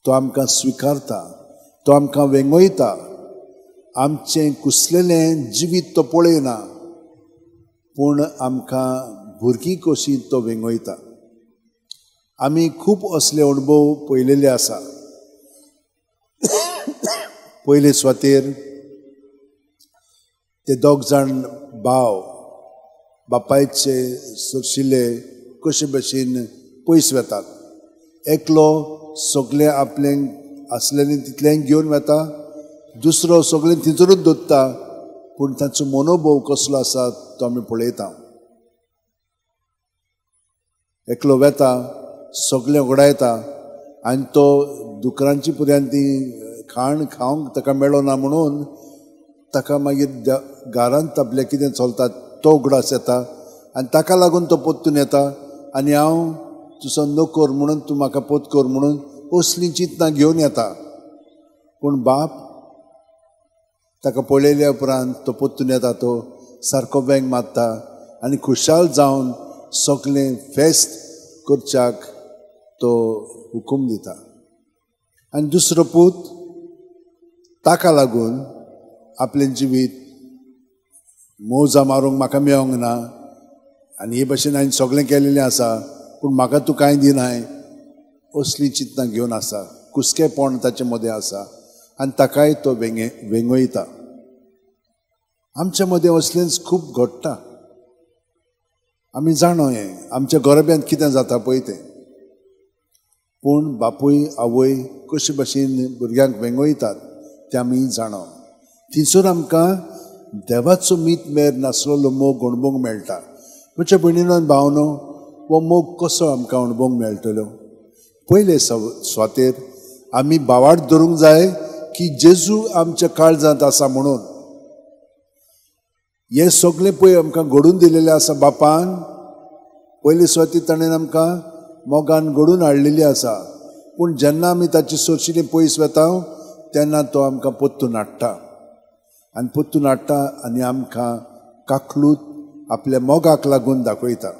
तो आमकां स्विकारता, तो आमकां वेंगयता. आमचें कुसलेलें जिवीत तो पळयना, पूण आमकां भुरगीं कशीं तो वेंगयता. आमी खूब असले अणभव पळयलेले आसा. पयले सुवातेर ते दोग जाण भाव बापायचे सरशिले कशे भशेन पयस वेतात. एकलो सगळें आपलें आसलेलें तितलें घेवन वेता, दुसरो सगळें थिंचरूच दवरता. पूण तांचो मनोभव कसलो आसा तो आमी पळयता. एकलो वेता, सगळें उगडायता आनी तो दुकरांची पर्यंत ती खाण खावंक ताका मेळना ना म्हणून ताका मागीर घरांत आपलें कितें चलता तो उगडास येता आनी ताका लागून तो पोत्तून येता आनी हांव तुजो नोकर म्हणून तूं म्हाका पोत कर म्हणून असलीं चिंतनां घेवन येता. पूण बाप ताका पळयल्या उपरांत तो पोत्तून येता, तो सारको वेंग मारता आनी खुशाल जावन सगळें फेस्त करच्याक तो हुकूम दिता. आनी दुसरो पूत ताका लागून आपलें जिवीत मोजा मारूंक म्हाका मेळोंक ना आनी हे भशेन हांवें सगळें केलेलें आसा, पूण म्हाका तूं कांय दिनाय असलीं चिंतनां घेवन आसा. कुसकेपण ताचे मदें आसा आनी ताकाय तो वेंगयता. आमच्या मदें असलेंच खूब घडटा. आमी जाणो हें आमच्या गोरब्यांत कितें जाता पळय तें. पूण बापूय आवय कशे भशेन भुरग्यांक वेंगयतात तें आमी जाणो. थंयसर आमकां देवाचो मीत मेर नासलेलो मोग अणभवंक मेळटा. म्हज्या भयणीनो आनी भावनो, हो मोग कसो आमकां अणभवंक मेळटलो? पयले सुवातेर आमी भावार्थ धरूंक जाय की जेजू आमच्या काळजांत आसा म्हणून. हें सगळें पळय आमकां घडून दिलेलें आसा बापान. पयले सुवातेर ताणें आमकां मोगान घडून हाडलेली आसा. पूण जेन्ना आमी ताची सोरशिली पयस वेता तेन्ना तो आमकां पोत्तून हाडटा आनी पोत्तून हाडटा आनी आमकां काकलूत आपल्या मोगाक लागून दाखयता.